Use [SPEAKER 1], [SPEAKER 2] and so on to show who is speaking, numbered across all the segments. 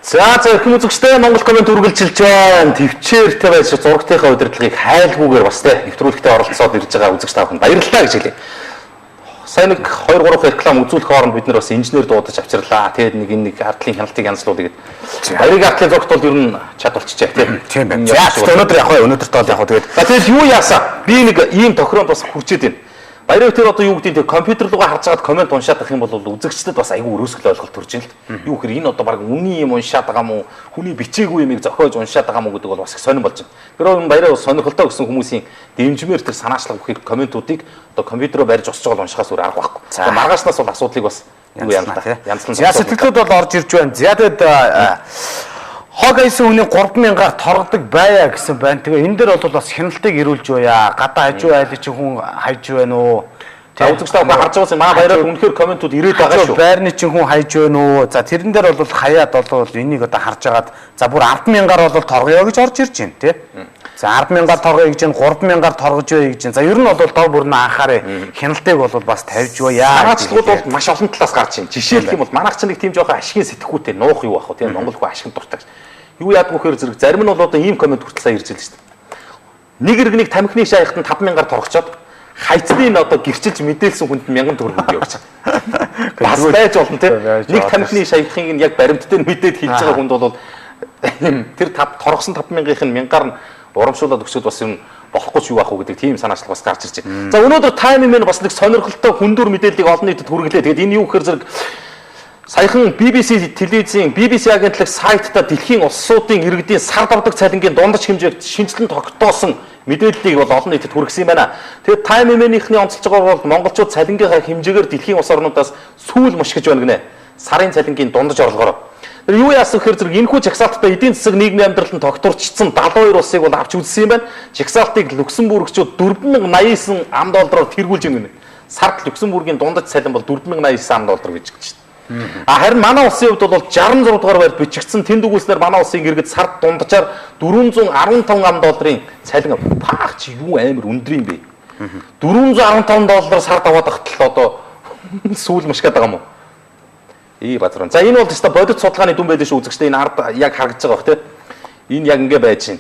[SPEAKER 1] За за эрхэм үзэгчдээ, Монгол коммент үргэлжилж байна. Төвчээртэй байж зурагтынхаа удирдлагыг хайлгүйгээр бас те нэвтрүүлэгтээ оролцоод ирж байгаа үзэгч та бүхэнд баярлалаа гэж хэлье. Сайн нэг 2 3 реклам үзүүлэх хооронд бид нар бас инженер дуудаж авчирлаа. Тэгээд нэг энэ нэг ардлын хяналтыг янзлуулъя гэд. Баярыг ардлын зурагт бол ер нь чад болчихжээ те.
[SPEAKER 2] Тийм байна. За өнөөдөр яг өнөөдөр тоол яг тэгээд
[SPEAKER 1] За тэгээд юу яасан? Би нэг ийм тохиромд бас хүрчээд байна. Баярыг тэр одоо юу гэдэг нь компьютер руугаа харж байгаад коммент уншаад байх юм бол үзэгчдэд бас айгүй өрөөсгөл ойлголт төрж ийн л. Юу гэхээр энэ одоо баг үнийн юм уншаад байгаа мó, хүний бичээгүй юмыг зохиож уншаад байгаа мó гэдэг бол бас их сонирн болж байна. Тэр энэ баяраа сонирхолтой гэсэн хүмүүсийн дэмжмээр тэр санаачлах бүхий комментуудыг одоо компьютероо барьж босч байгаа уншихаас өөр арга байхгүй. Тэгээ маргаашнаас бол асуудлыг бас юу янзлаа. Янзлан.
[SPEAKER 2] За сэтгэлүүд бол орж ирж байна. За тэгээд хог айсан хүний 3000-аар торгодог байя гэсэн байна. Тэгээ энэ дээр бол бас хяналтыг ирүүлж байя. Гадаа хажуу айлын чинь хүн хайж байна уу?
[SPEAKER 1] Тэ үзэгч та бүхэн харж байгаас маа баяраар үнэхээр комментууд ирээд байгаа шүү.
[SPEAKER 2] Байрны чинь хүн хайж байна уу? За тэрэн дээр бол хаяад бол энийг одоо харж агаад за бүр 100000-аар бол торгоё гэж орж ирж байна тий. За 100000-аар торгоё гэж байна, 3000-аар торгож байя гэж байна. За ер нь бол дор бүр нь анхаарай. Хяналтыг бол бас тавьж байя.
[SPEAKER 1] Санаачлалууд бол маш олон талаас гарч байна. Жишээлх юм бол манайх ч нэг тийм жоохон ашигын сэтгхүүтэй нуух юу ах вэ тийм Монгол хүн ашигт дуртай гэж. Юу яадаг вэхээр зэрэг зарим нь бол одоо ийм коммент хүртэл сая ирж байлаа шүү дээ. Нэг иргэнийг тамхины шаяхт нь 5000-аар торгочоод хайцны нь одоо гэрчилж мэдээлсэн хүнд 1000 төгрөг өгье гэж. Бас байж болно тийм. Нэг тамхины шаяхтыг нь яг баримттай мэдээд хэлж байгаа хүнд бол тэр торгосон 5000-ийнх нь 1000-аар нь урамшуулад өчөөд бас юм болохгүй ч юу ах уу гэдэг тийм санаачлал бас гарч ирж байна. За өнөөдөр таймын мэн бас нэг сонирхолтой хүндүр мэдээллийг олон нийтэд хүргэлээ. Тэгээд энэ юу гэхээр зэрэг саяхан BBC телевизийн BBC агентлаг сайтта дэлхийн улсуудын иргэдийн сар давдаг цалингийн дундаж хэмжээг шинжилэн тогтоосон мэдээллийг бол олон нийтэд хүргэсэн юм байна. Тэгээд Time Manager-ийн онцолж байгаагаар бол монголчууд цалингийнхаа хэмжээгээр дэлхийн улс орнуудаас сүүл мушгиж байна гинэ. Сарын цалингийн дундаж орлогоор. Тэр юу яасан гэхээр зэрэг энэхүү жагсаалттай эдийн засаг нийгмийн амьдрал нь тогтворчсон 72 улсыг бол авч үзсэн юм байна. Жагсаалтыг Люксембургчууд 4089 ам доллараар тэргүүлж байна гинэ. Сард Люксембургийн дундаж цалин бол 4089 ам доллар гэж гэж. А харин манай улсын хувьд бол 66 дугаар байрт бичигдсэн. Тэнд өгүүлснээр манай улсын иргэд сард дунджаар 415 ам долларын цалин паах чи юу амар өндөр юм бэ? 415 доллар сард аваад тахтал одоо сүүл мушгаад байгаа юм уу? Ий базран. За энэ бол өстой бодит судалгааны дүн байлээ шүү үзэгчдээ, энэ ард яг харагдаж байгаа бох те. Энэ яг ингэ байж байна.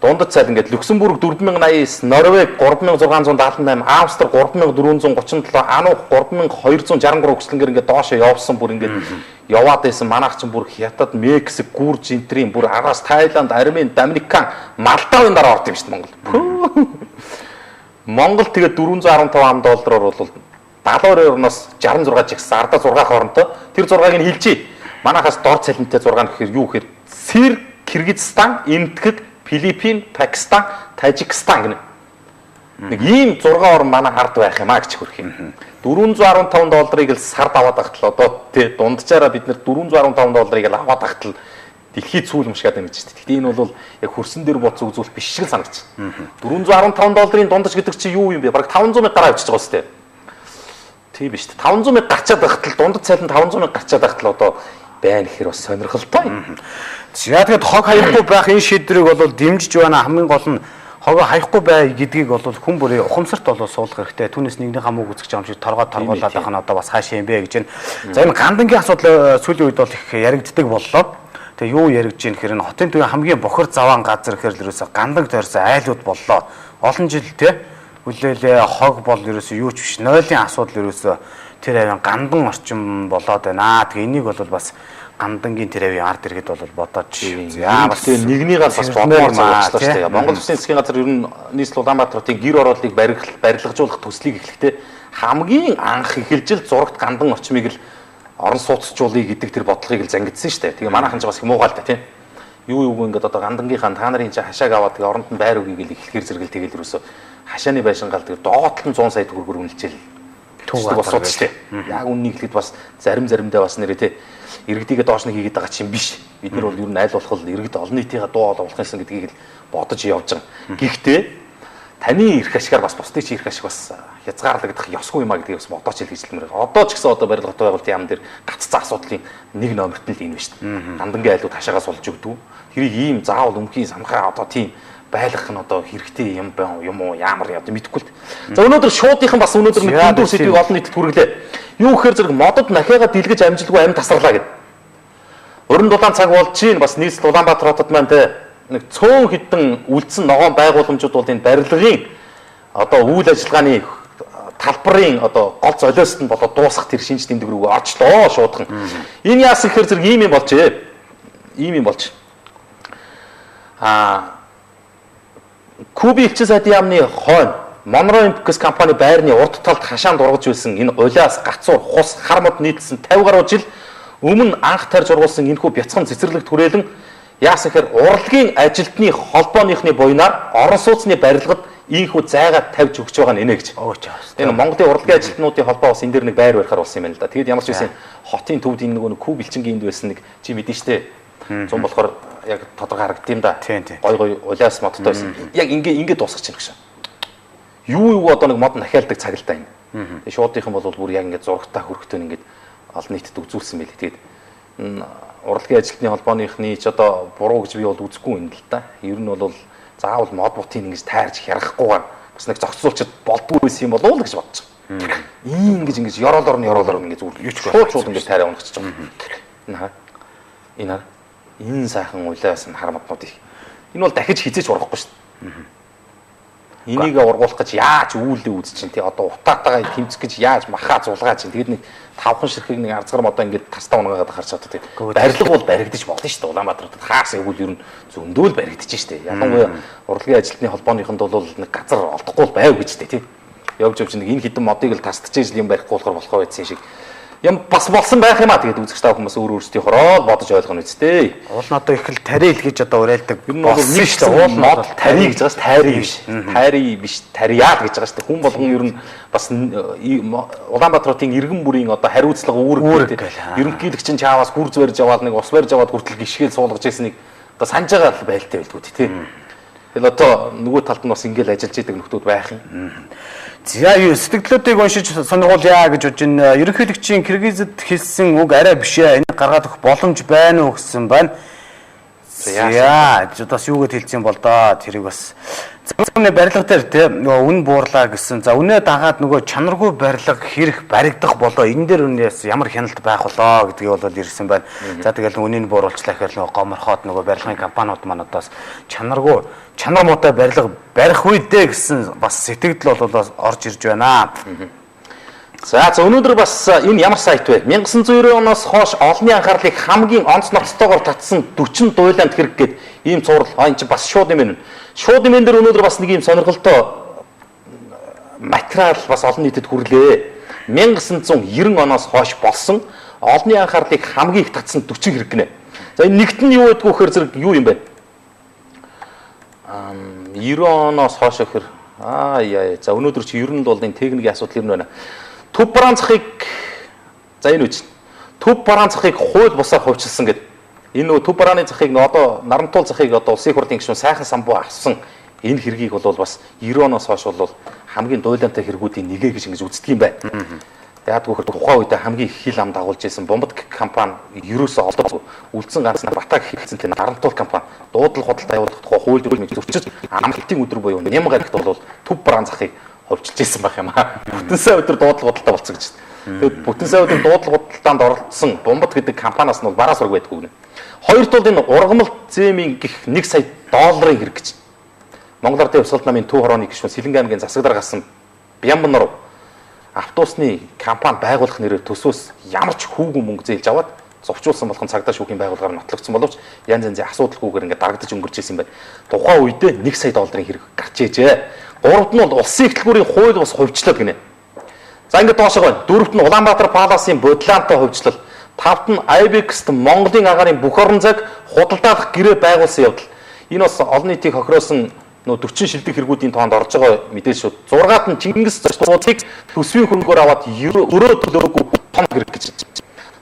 [SPEAKER 1] Дундад цалин ингээд Люксембург 4089, Норвег 3678, Австри 3437, Ануух 3263 гэслэнгээр ингээд доошо явсан, бүр ингээд яваад байсан. Манайх ч бүр Хятад, Мексик, Гүрж энтрийн бүр араас Таиланд, Армени, Доминикан, Малдавын дараа орд юм шүү дээ Монгол. Монгол тэгээд 415 ам доллараар бол 72 орноос 66 жигсэн, ардаа 6 хоронтой. Тэр 6-ыг нь хилжээ. Манайхаас дор цалинтай 6 нь гэхээр юу гэхээр Сэр, Киргизстан, Энэтхэг, Филиппин, Пакистан, Тажикстан гэнэ. Нэг ийм 6 орн манай ард байх юм а гэж хөрөх юм. 415 долларыг л сард аваад тахтал одоо тий дунджаараа бид нэр 415 долларыг л аваад тахтал дэлхийд сүүл мушгаад байна гэж байна. Гэхдээ энэ бол яг хөрсөн дээр бодсон үзүүлэлт биш шиг л санагдаж байна. 415 долларын дундаж гэдэг чинь юу юм бэ? Бараг 500 мянга гараа авчиж байгаа үстэй. Тийм биш үү? 500 мянга гарчаад байхад л дундаж цалин 500 мянга гарчаад байхад л одоо байна гэхээр бас сонирхолтой.
[SPEAKER 2] За тэгэхэд хог хаяхгүй байх энэ шийдвэрийг бол дэмжиж байна. Хамгийн гол нь хогоо хаяхгүй бай гэдгийг бол хүн бүрийн ухамсарт бол суулгах хэрэгтэй. Түүнээс нэгнийхээ мөг үзэж байгаа юм шиг торгоо торгоолоод байх нь одоо бас хаашаа юм бэ гэж байна. За энэ гандангийн асуудал сүүлийн үед бол их яригддаг боллоо. Тэгээ юу яригдж ийм гэхээр энэ хотын төвийн хамгийн бохир заваан газар гэхээр л ерөөсө ганданг тойрсон айлууд боллоо. Олон жил те хүлээлээ хог бол ерөөсө юу ч биш. Нойлын асуудал ерөөсө тэр авийн гандан орчин болоод байна. Тэгээ энийг бол бас гандангийн тэр авийн ард иргэд бол бодоод
[SPEAKER 1] яа бас нэгнийгээ бас бодмоор цагаачлаа шүү дээ. Монгол Улсын засгийн газар ер нь нийслэл Улаанбаатар хотын гэр орооллыг барилгажуулах төслийг эхлэхдээ хамгийн анх эхэлж л зурагт гандан орчмыг л орон сууцжуулъя гэдэг тэр бодлогыг л зангидсан шүү дээ. Тэгээ манайхан ч бас их муугаал та тийм. Юу юуг ингээд одоо гандангийнхаа та нарын чинь хашааг аваад тэгээ оронд нь байр өгье гэл эхлэхэр зэрэгэл тэгэл ерөөсө хашааны байшингаал тэгээ доотлон 100 сая төгрөгөөр үнэлжээл түүх бас судалж тээ. Яг үннийг хэлэхэд бас заримдаа бас нэрээ тээ иргэдийгээ доош нь хийгээд байгаа чинь биш. Бид нар бол ер нь аль болох иргэд олон нийтийнхаа дуу хоолой болох юмсан гэдгийг л бодож явж байгаа. Гэхдээ таны эрх ашгаар бас бусдын чи эрх ашиг бас хязгаарлагдах ёсгүй юм а гэдгийг бас бодооч хэл гэж хэлмээр. Одоо ч гэсэн одоо барилга хотын байгууллагын яам дээр гаццсан асуудлын нэг номерт нь л энэ байна шүү дээ. Гандангийн айлууд хашаагаа сулж өгдөг. Тэрийг ийм заавал өмхийн самхаа одоо тийм байлгах нь одоо хэрэгтэй юм байна юм уу ямар одоо мэдэхгүй л. За өнөөдөр шуудынхан бас өнөөдөр нэг хүндүр сэдвийг олон нийтэд хүргэлээ. Юу гэхээр зэрэг модод нахиага дэлгэж амжилгүй амь тасарлаа гэд. 27 цаг болж чинь бас нийслэл Улаанбаатар хотод маань те нэг цөөн хідэн үлдсэн ногоон байгууламжууд бол энэ барилгын одоо үйл ажиллагааны талбарын одоо гол золиост нь болоо дуусах тэр шинж тэмдэг рүү орчлоо шуудхан. Энэ яасан гэхээр зэрэг ийм юм болжээ. Ийм юм болж. Куби элчин сайдын яамны хойно Монро Импкс компани байрны урд талд хашаанд ургаж байсан энэ улиас, гацуур, хус, хар мод нийтлсэн 50 гаруй жил өмнө анх тарж ургуулсан энэхүү бяцхан цэцэрлэгт хүрээлэн яасан гэхээр урлагийн ажилтны холбооныхны буйнаар орон сууцны барилгад ийхүү зайгаа тавьж өгч байгаа нь инэ гэж. Энэ Монголын урлагийн ажилтнуудын холбоо бас энэ дэр нэг байр барихаар болсон юм байна л да. Тэгэд ямар ч байсан хотын төвд энэ нөгөө Куб элчингийн энд байсан нэг чи мэдэн штэ. Зун болохоор яг тодорхой харагдсан юм да. Гой гой улиас модтой байсан. Яг ингээ дуусгах чинь гэж. Юу одоо нэг мод нахиалдаг цаг л да энэ. Тэгээ шуудынхан бол бүр яг ингээ зурагтаа хөрөхтөө ингээд олон нийтэд үзүүлсэн байлээ. Тэгээд урлагийн ажилтны холбооныхны ч одоо буруу гэж би бол үзэхгүй юм л да. Ер нь бол заавал мод бутыг ингэж тайрч хярахгүйгээр бас нэг зохицуулчид болдгоо байсан юм болов уу гэж бодож байгаа. Ийм ингэж ёроолоор нь ингэж зүгээр шууд ингэж тайраа унахчих байгаа. Энэ хаа. Энэ хаа. Энэ сайхан улиас хар моднууд их. Энэ бол дахиж хизээч ургахгүй шүү дээ. Энийг ургуулах гэж яаж үүлээ үз чинь тий одоо утаатайгаа тэмцэх гэж яаж махаа зулгаа чинь тэгээд нэг тавхан ширхэг нэг арзгар модоо ингээд тастаа унгаагаад харж чаддаг. Барилга бол баригдаж болно шүү дээ. Улаанбаатар хотод хаас эвгүүл ер нь зөндөөл баригдаж шүү дээ. Ялангуяа урлагийн ажилтны холбооныхонд бол нэг газар олдохгүй байв гэж тий. Явж явж нэг энэ хідэн модыг л тастчихэж юм барихгүй болохоор болохоо байсан шиг юм бас болсон байх юм а. Тэгээд үзэгч та хүмүүс өөр өөрсдийнхоороо бодож ойлгоно үсттэй.
[SPEAKER 2] Уул нь одоо их л тарил гэж одоо уриалдаг.
[SPEAKER 1] Ер нь бол нэг шүү дээ. Уул нь бол тарий гэж байгаас тайрий биш. Тайрий биш, тарьяа гэж байгаа шүү дээ. Хүн болгон ер нь бас Улаанбаатар хотын иргэн бүрийн одоо хариуцлага үүрэг ерөнхийлөгч чинь чааваас гүрз барьж аваад нэг ус барьж аваад хүртэл гიშгээл суулгаж ирсэн нэг одоо санаж байгаа байлтай байлгүй тий. Тэгэл одоо нөгөө талд нь бас ингээл ажиллаж идэг нөхдүүд байх юм.
[SPEAKER 2] За юу сэтгэлдлүүдийг уншиж сонирхуулъя гэж бодож байна. Ерөнхийлөгчийн Киргизэд хэлсэн үг арай биш ээ. Энийг гаргаад өгөх боломж байна уу гэсэн байна. За бас юу гэд хэлсэн бол доо. Тэрийг бас замны барилга дээр те нөгөө үн буурлаа гэсэн. За үнэ дагаад нөгөө чанаргүй барилга хэрэг баригдах болоо. Энэ дээр үнээс ямар хяналт байх болоо гэдгийг бол ирсэн байна. За тэгэл үнийг бууруулчлаа гэхээр нөгөө гоморхоод нөгөө барилгын компаниуд маань одоо бас чанаргүй чанар муутай барилга барих үе дээ гэсэн бас сэтгэгдэл бол орж ирж байна.
[SPEAKER 1] За өнөөдөр бас энэ ямар сайт вэ? 1990 оноос хойш олонний анхаарлыг хамгийн онц ноцтойгоор татсан 40 дуйлаанд хэрэг гээд ийм цуврал. Энэ чинь бас шууд юм байна. Шууд юм дээр өнөөдөр бас нэг ийм сонирхолтой материал бас олон нийтэд хүрлээ. 1990 оноос хойш болсон олонний анхаарлыг хамгийн их татсан 40 хэрэг гинэ. За энэ нэгт нь юу гэдгүү гэхээр зэрэг юу юм бэ? 90 оноос хойш гэхээр за өнөөдөр чи ер нь бол энэ техникийн асуудал ер нь байна. Төв бараан захыг за энэ үжин. Төв бараан захыг хууль бусаар хувьчилсан гэдэг. Энэ нөгөө төв барааны захыг нөгөө одоо Нарантуул захыг одоо улсын хурлын гишүүн сайхан самбуу авсан энэ хэргийг бол бас 90 оноос хойш бол хамгийн дуйлантай хэрэгүүдийн нэгэ гэж ингэж үздэг юм байна. Яагад гэвэл тухайн үедээ хамгийн их хил ам дагуулж исэн Бомбад компани ерөөсөө олдоогүй. Үлдсэн ганц Батаг хийгдсэн тэр Нарантуул компани дуудлага худалдаа явуулах тухай хууль дүрмийг зөрчиж амралтын өдөр буюу нэм гарагт бол төв бараан захыг хувьчилж исэн байх юм аа. Бүтэн сайн өдөр дуудлага худалдаа болцсон гэж. Тэгээд бүтэн сайн өдөр дуудлага худалдаанд оролцсон Бомбад гэдэг компаниас нь бол бараа сураг байдгүй гэнэ. Хоёр тул энэ ургамал зэмийн гих 1 сая долларын хэрэг гэж. Монгол Ардын Хувьсгалт намын төв хорооны гишүүн Сэлэнгэ аймгийн засаг дарга гасан Бямбнор автобусны компани байгуулах нэрээр төсөөс ямар ч хүүгүн мөнгө зээлж аваад зовчуулсан болгон цагдаа шүүхийн байгууллагаар нотлогдсон боловч янз янзын асуудалгүйгээр ингээд дарагдаж өнгөрч исэн юм байна. Тухайн үедээ 1 сая долларын хэрэг гарч ээжээ. Гуравд нь бол улсын ихтлгүүрийн хууль бус хувьчлал гинэ. За ингээд доошоо байна. Дөрөвт нь Улаанбаатар Паласын бодлаантай хувьчлал. Тавт нь IBEX-т Монголын агаарын бүх орон зайг худалдаалах гэрээ байгуулсан явдал. Энэ бас олон нийтийг хохироосон нөө 40 шилдэг хэрэгүүдийн тоонд орж байгаа мэдээлэл шүү. 6-ад нь Чингис зочдлуудыг төсвийн хөрөнгөөр аваад өрөө төлөөгүй том хэрэг гэж.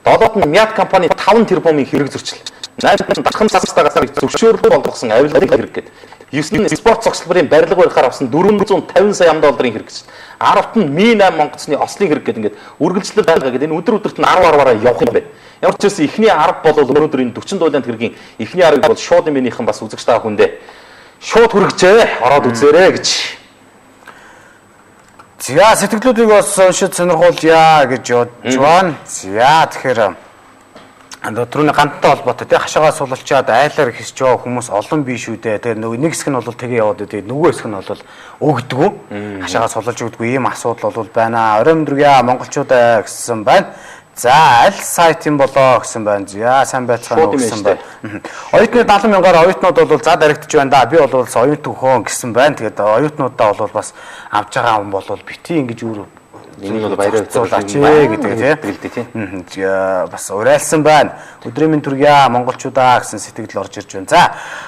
[SPEAKER 1] 7-д нь Мят компани 5 тэрбумын хэрэг зөрчил. 8-д нь дахин цастаа газар зөвшөөрлөө болгосон авилгын хэрэг гэдэг. 9-нд нь спорт зогсолборын барилга барихаар авсан 450 сая ам долларын хэрэг гэж. 10-т нь Ми 8 онгоцны ослын хэрэг гэдэг ингээд үргэлжлэл байгаа гэдэг. Энэ өдөр өдөрт нь 10 10-аараа явах юм байна. Ямар ч байсан эхний 10 бол өнөөдөр энэ 40 дуулаанд хэргийн эхний 10-ыг бол шууд юмнийхэн бас үзэгч та бүхэндээ шууд хүргэжээ. Ороод үзээрэй гэж.
[SPEAKER 2] За сэтгэлдлүүдийг бас уншиж сонирхуулъя гэж бодож байна. За тэгэхээр Түрүүний гантай холбоотой тий хашаагаа сулалчаад айлаар хийсч байгаа хүмүүс олон бий шүү дээ. Тэгээ нөгөө нэг хэсэг нь бол тэгээ яваад тэгээ нөгөө хэсэг нь бол өгдөггүй. Хашаагаа сулалж өгдөггүй ийм асуудал бол байна. Орой мэдрүгья монголчууд гэсэн байна. За аль сайт юм болоо гэсэн байна. За сайн байцгаана уу гэсэн байна. Оюутны 70 мянгаар оюутнууд бол за дарагдчих байна да. Би бол оюутан хөөн гэсэн байна. Тэгээд оюутнуудаа бол бас авч байгаа юм бол бити ингэж өөр
[SPEAKER 1] Энийг бол баяраа
[SPEAKER 2] зуулаач гэдэг тийм. Бас урайлсан байна. Өдрийн мэнд төргийа монголчуудаа гэсэн сэтгэл орж ирж байна. За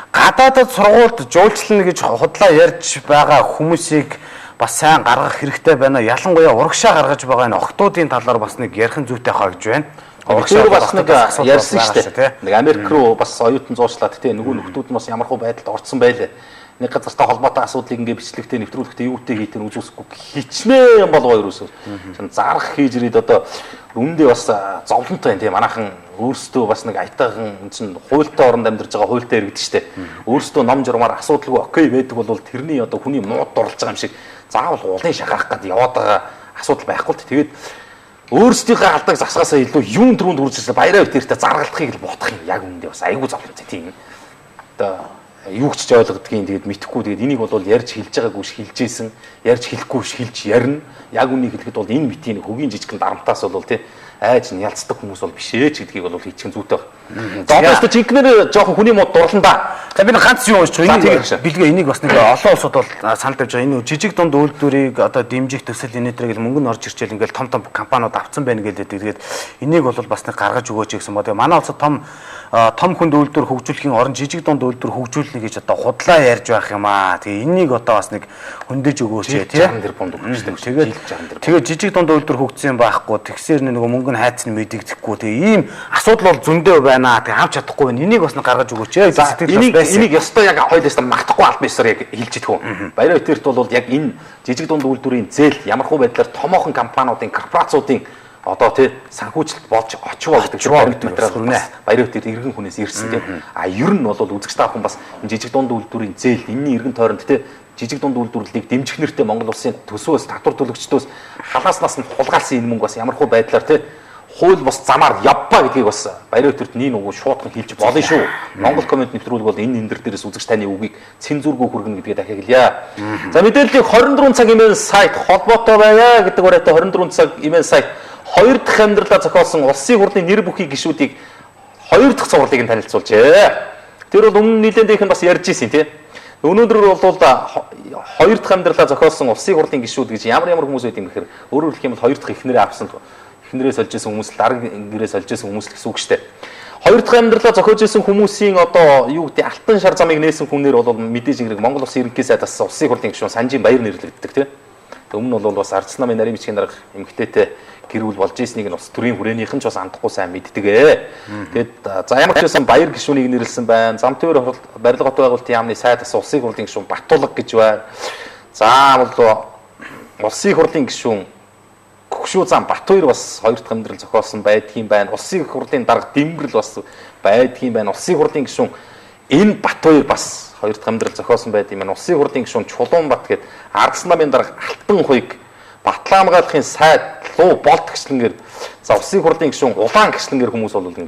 [SPEAKER 2] гадаадад сургуульд жуулчлана гэж худлаа ярьж байгаа хүмүүсийг бас сайн гаргах хэрэгтэй байна. Ялангуяа урагшаа гаргаж байгаа энэ охтуудын талаар бас нэг ярих зүйтэй хаа гэж байна.
[SPEAKER 1] Урагшаа бас нэг ярьсан шүү дээ. Нэг Америк руу бас оюутан зуучлаад тийм нөгөө нөхдүүд нь бас ямар хуу байдалд орцсон байлээ. Нэг газартай холбоотой асуудлыг ингээ бичлэгтэй нэвтрүүлэгтэй юутэй хийх нь үзүүсэхгүй хичнээн болов ерөөсөө. Зарах хийж ирээд одоо үүндээ бас зовлонтой юм тийм манайхан өөрсдөө бас нэг аятайхан чинь хуультай оронд амьдарч байгаа хуультай иргэд штэ. Өөрсдөө ном журмаар асуудалгүй окей байдаг бол тэрний одоо хүний мууд дурлж байгаа юм шиг заавал уулын шахах гээд яваад байгаа асуудал байхгүй л тэгээд өөрсдийнхээ алдаг засгаасаа илүү юун түрүүнд хүрч ирсэн баяраа битэртэ заргалтахыг л бодох юм яг үүндээ бас айгүй зовлонтой тийм. Одоо юу ч ч ойлгодгийн тэгээд мэдхгүй тэгээд энийг бол ярьж хэлж байгаагүй ш хэлжсэн ярьж хэлэхгүй ш хэлж ярина яг үнийг хэлэхэд бол энэ митийн хөгийн жижигхэн дарамтаас бол тий айж нь ялцдаг хүмүүс бол биш ээ ч гэдгийг бол хийчих зүйтэй байна. За одоо ч жинкнэр жоохон хүний мод дурлан да.
[SPEAKER 2] За би ганц юм уншиж байгаа. Энийг бэлгээ энийг бас нэг олон улсууд бол санал тавьж байгаа. Энэ жижиг дунд үйлдвэрийг одоо дэмжих төсөл энэ төрийг мөнгө нь орж ирчээл ингээл том том компаниуд авцсан байна гэдэг. Тэгээд энийг бол бас нэг гаргаж өгөөч гэсэн бод. Манай улсад том том хүнд үйлдвэр хөгжүүлэхийн орон жижиг дунд үйлдвэр хөгжүүлнэ гэж одоо худлаа ярьж байх юм аа. Тэгээ энийг одоо бас нэг хөндөж өгөөч тий.
[SPEAKER 1] 60 тэрбум төгрөг
[SPEAKER 2] шүү дээ. Тэгээд жижиг дунд үйлдвэр хөгжсөн юм байхгүй. Тэгсээр нөгөө мөнгө нь хайцсан мэдэгдэхгүй. Тэгээ ийм асуудал бол зөндөө байна. Тэгээ авч чадахгүй байна. Энийг бас нэг гаргаж өгөөч ээ.
[SPEAKER 1] Сэтгэл бас байсан. Энийг ёстой яг хоёулаас магтахгүй албан ёсоор яг хэлж идэх үү. Баяраа өтөрт бол яг энэ жижиг дунд үйлдвэрийн зээл ямархуу байдлаар томоохон компаниудын корпорациудын одоо тий санхүүжилт болж очивоо гэдэг шиг баримт материал баяр хөтөр иргэн хүнээс ирсэн тий. А ер нь бол үзэгч та бүхэн бас энэ жижиг дунд үйлдвэрийн зээл энэний эргэн тойронд тий жижиг дунд үйлдвэрлэлийг дэмжих нэртэй Монгол улсын төсвөөс татвар төлөгчдөөс халааснаас нь хулгайлсан энэ мөнгө бас ямархуу байдлаар тий хууль бус замаар явбаа гэдгийг бас баяр өтөрт нийн угуу шуудхан хэлж болно шүү. Монгол коммент нэвтрүүлэг бол энэ эндэр дээрээс үзэгч таны үгийг цензургүй хүргэнэ гэдгээ дахиад хэлье. За мэдээллийг 24 цаг имэйл сайт холбоотой байя гэдэг уриатай 24 цаг имэйл сайт хоёр дахь амьдралаа зохиосон улсын хурлын нэр бүхий гишүүдийг хоёр дахь цувралыг нь танилцуулжээ. Тэр бол өмнө нэлээд их нь бас ярьж ирсэн тий. Өнөөдөр бол хоёр дахь амьдралаа зохиосон улсын хурлын гишүүд гэж ямар ямар хүмүүс байд юм гэхээр өөрөөр хэлэх юм бол хоёр дахь эхнэрээ авсан эхнэрээ сольж исэн хүмүүс л дарга гэрээ сольж исэн хүмүүс л гэсэн үг шүү дээ. Хоёр дахь амьдралаа зохиож исэн хүмүүсийн одоо юу гэдэг алтан шар замыг нээсэн хүнээр бол мэдээж хэрэг Монгол Улсын ерөнхий сайд бас улсын хурлын гишүүн Санжийн Баяр нэрлэгддэг тий. Өмнө нь бол бас Ардс намын нарийн бичгийн дарга эмэгтэйтэй гэр бүл болж ийснийг нь улс төрийн хүрээнийхэн ч бас андахгүй сайн мэддэг ээ. Тэгэд за ямар ч байсан Баяр гишүүнийг нэрлсэн байна. Зам тээвэр барилга хот байгуулалтын яамны сайд бас улсын хурлын гишүүн Батулга гэж байна. За бол улсын хурлын гишүүн Хөгшүү зам Батбаяр бас хоёр дахь амьдрал зохиосон байдгийн байна. Улсын хурлын дарга Дэмбэрл бас байдгийн байна. Улсын хурлын гишүүн энэ Батбаяр бас хоёр дахь амьдрал зохиосон байд юм байна. Улсын хурлын гишүүн Чулуунбат гээд Ардс намын дарга Алтан хуйг Батлаамгаалахын сайд Луу болт гिचлэнгээр за улсын хурлын гишүүн Улаан гिचлэнгээр хүмүүс бол